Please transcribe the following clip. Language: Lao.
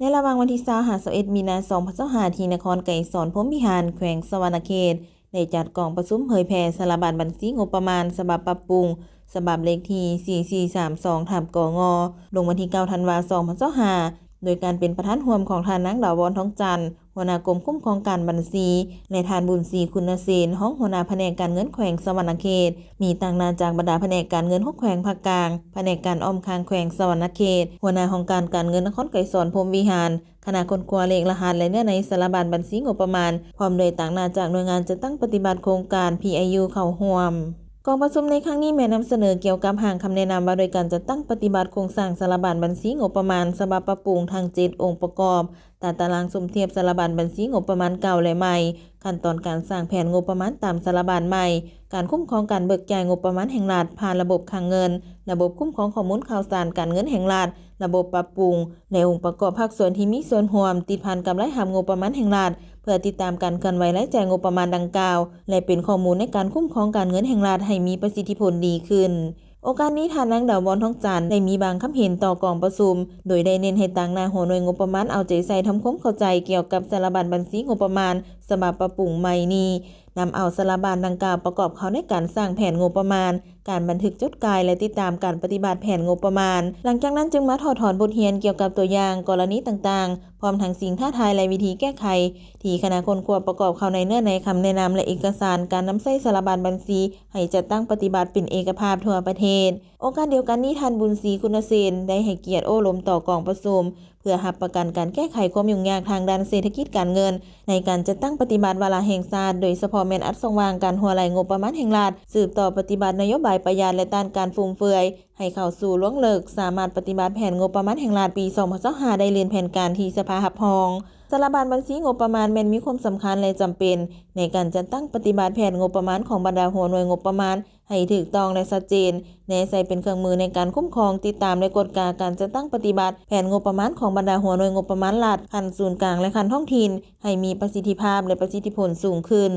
ໃນລະຫວ່າງວັນທີຊາວຫາຊາວເອັດມີນາສອງພັນຊາວຫ້າ ທີ່ນະຄອນໄກສອນພົມວິຫານ ແຂວງສະຫວັນນະເຂດ ໄດ້ຈັດກອງປະຊຸມເຜີຍແຜ່ສາລະບັນບັນຊີງົບປະມານສະບັບປັບປຸງ ສະບັບເລກທີສີ່ສີ່ສາມສອງ ທັບ ກງ ລົງວັນທີເກົ້າທັນວາ ສອງພັນຊາວຫ້າ ໂດຍການເປັນປະທານຮ່ວມຂອງທ່ານນາງ ດາວອນ ທອງຈັນ ຫົວໜ້າກົມຄຸ້ມຄອງການບັນຊີ ແລະ ທ່ານ ບຸນສີ ຄຸນນະເສນ ຮອງຫົວໜ້າພະແນກການເງິນແຂວງສະຫວັນນະເຂດ, ມີຕາງໜ້າຈາກບັນດາພະແນກການເງິນຫົກແຂວງພາກກາງ, ພະແນກການອ້ອມຂ້າງແຂວງສະຫວັນນະເຂດ, ຫົວໜ້າຫ້ອງການການເງິນນະຄອນໄກສອນພົມວິຫານ, ຄະນະຄົ້ນຄວ້າເລກລະຫັດ ແລະ ເນື້ອໃນສາລະບັນບັນຊີງົບປະມານ, ພ້ອມດ້ວຍຕາງໜ້າຈາກໜ່ວຍງານຈັດຕັ້ງປະຕິບັດໂຄງການ ພີໄອຢູ ເຂົ້າຮ່ວມ. ກອງປະຊຸມໃນຄັ້ງນີ້ແມ່ນນຳສະເໜີກ່ຽວກັບຮ່າງຄຳແນະນຳວ່າດ້ວຍການຈັດຕັ້ງປະຕິບັດໂຄງສ້າງສາລະບັນບັນຊີງົບປະມານສະບັບປັບປຸງທັງເຈັດອົງປະກອບ, ຕາຕະລາງສົມທຽບສາລະບັນບັນຊີງົບປະມານເກົ່າ ແລະ ໃໝ່, ຂັ້ນຕອນການສ້າງແຜນງົບປະມານຕາມສາລະບັນໃໝ່, ການຄຸ້ມຄອງການເບີກຈ່າຍງົບປະມານແຫ່ງລັດຜ່ານລະບົບຄັງເງິນ, ລະບົບຄຸ້ມຄອງຂໍ້ມູນຂ່າວສານການເງິນແຫ່ງລັດ, ລະບົບປັບປຸງ ແລະ ອົງປະກອບພາກສ່ວນທີ່ມີສ່ວນຮ່ວມຕິດພັນກັບລາຍຮັບງົບປະມານແຫ່ງລັດ ເພື່ອຕິດຕາມການເຄື່ອນໄຫວລາຍຈ່າຍງົບປະມານດັ່ງກ່າວ ແລະ ເປັນຂໍ້ມູນໃນການຄຸ້ມຄອງການເງິນແຫ່ງລັດໃຫ້ມີປະສິດທິຜົນດີຂຶ້ນ. ໂອກາດນີ້ ທ່ານນາງ ດາວອນ ທອງຈັນ ໄດ້ມີບາງຄຳເຫັນຕໍ່ກອງປະຊຸມ, ໂດຍໄດ້ເນັ້ນໃຫ້ຕາງໜ້າຫົວໜ່ວຍງົບປະມານເອົາໃຈໃສ່ທຳຄວາມເຂົ້າໃຈກ່ຽວກັບສາລະບັນບັນຊີງົບປະມານສະບັບປັບປຸງໃໝ່ນີ້, ນຳເອົາສາລະບັນດັ່ງກ່າວປະກອບເຂົ້າໃນການສ້າງແຜນງົບປະມານ, ການບັນທຶກຈົດກາຍ ແລະ ຕິດຕາມການປະຕິບັດແຜນງົບປະມານ. ຫຼັງຈາກນັ້ນຈຶ່ງມາຖອດຖອນບົດຮຽນກ່ຽວກັບຕົວຢ່າງກໍລະນີຕ່າງໆ, ພ້ອມທັງສິ່ງທ້າທາຍ ແລະ ວິທີແກ້ໄຂ ທີ່ຄະນະຄົ້ນຄວ້າປະກອບເຂົ້າໃນເນື້ອໃນຄຳແນະນຳ ແລະ ເອກະສານການນຳໃຊ້ສາລະບັນບັນຊີ ໃຫ້ຈັດຕັ້ງປະຕິບັດເປັນເອກະພາບທົ່ວປະເທດ. ໂອກາດດຽວກັນນີ້, ທ່ານ ບຸນສີ ຄຸນນະເສນ ໄດ້ໃຫ້ກຽດໂອ້ລົມຕໍ່ກອງປະຊຸມ ເພື່ອຮັບປະກັນການແກ້ໄຂຄວາມຫຍຸ້ງຍາກທາງດ້ານເສດຖະກິດການເງິນ ໃນການຈັດຕັ້ງປະຕິບັດວາລະແຫ່ງຊາດ, ໂດຍສະເພາະແມ່ນອັດຊ່ອງວ່າງການຮົ່ວໄຫຼງົບປະມານແຫ່ງລັດ, ສືບຕໍ່ປະຕິບັດນະໂຍບາຍປະຢັດ ແລະ ຕ້ານການຟຸມເຟືອຍ ໃຫ້ເຂົ້າສູ່ລວງເລິກ, ສາມາດປະຕິບັດແຜນງົບປະມານແຫ່ງລັດປີສອງພັນຊາວຫ້າໄດ້ລື່ນແຜນການທີ່ສະພາຮັບຮອງ. ສາລະບັນບັນຊີງົບປະມານແມ່ນມີຄວາມສຳຄັນ ແລະ ຈຳເປັນໃນການຈັດຕັ້ງປະຕິບັດແຜນງົບປະມານຂອງບັນດາຫົວໜ່ວຍງົບປະມານໃຫ້ຖືກຕ້ອງ ແລະ ຊັດເຈນ, ແນໃສ່ເປັນເຄື່ອງມືໃນການຄຸ້ມຄອງ, ຕິດຕາມ ແລະ ກວດກາການຈັດຕັ້ງປະຕິບັດແຜນງົບປະມານຂອງບັນດາຫົວໜ່ວຍງົບປະມານລັດ ຂັ້ນສູນກາງ ແລະ ຂັ້ນທ້ອງຖິ່ນ ໃຫ້ມີປະສິດທິພາບ ແລະ ປະສິດທິຜົນສູງຂຶ້ນ.